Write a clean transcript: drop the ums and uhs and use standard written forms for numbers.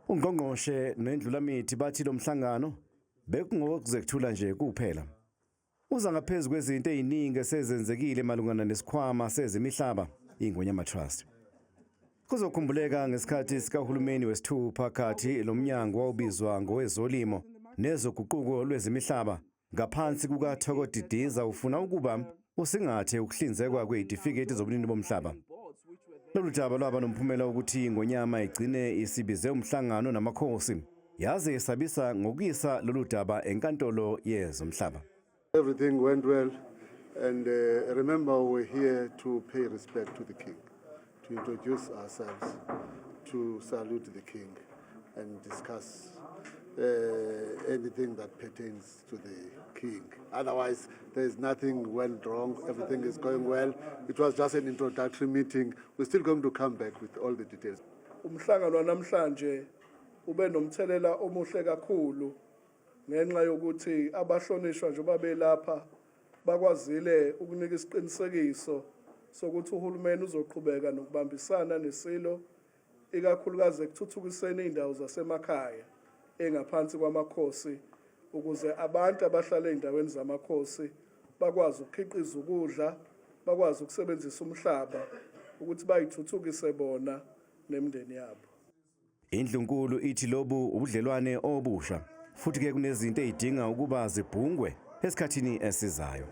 Ungqongqoshe nendlulamithi bathi lo mhlangano bekungokuzethula nje kuphela. Uza ngaphezu kwezinto eziningi esezenzekile malungana nesikhwama sezemihlaba iNgonyama Trust. Kuzokhumbuleka ngesikhathi sikahulumeni wesithupha khathi lo mnyango wawubizwa ngowezolimo nezoguquko lwezemihlaba ngaphansi kukaThoko Didiza ufuna ukuba usingathe ukuhlinzekwa kwezitifiketi zobunini bomhlaba. Lolu daba lwaba nomphumela wokuthi iNgonyama igcine isibize umhlangano namakhosi yaze yesabisa ngokuyisa lolu daba enkantolo yezomhlaba. Everything went well, and remember, we're here to pay respect to the king, to introduce ourselves, to salute the king, and discuss anything that pertains to the king. Otherwise, there is nothing went wrong. Everything is going well. It was just an introductory meeting. We're still going to come back with all the details. Umhlangano wanamhlanje ube nomthelela omuhle kakhulu ngenxa yokuthi abahlonishwa njengoba belapha bakwazile ukunika isiqinisekiso sokuthi uhulumeni uzoqhubeka nokubambisana nesilo, ikakhulukazi ekuthuthukiseni izindawo zasemakhaya engaphansi kwamakhosi, ukuze abantu abahlala ezindaweni zamakhosi bakwazi ukukhiqiza ukudla, bakwazi ukusebenzisa umhlaba ukuthi bayithuthukise bona nemindeni yabo. Indlunkulu ithi lobu ubudlelwane obusha futhi ke kunezinto ezidinga ukuba zibhungwe esikhathini esizayo.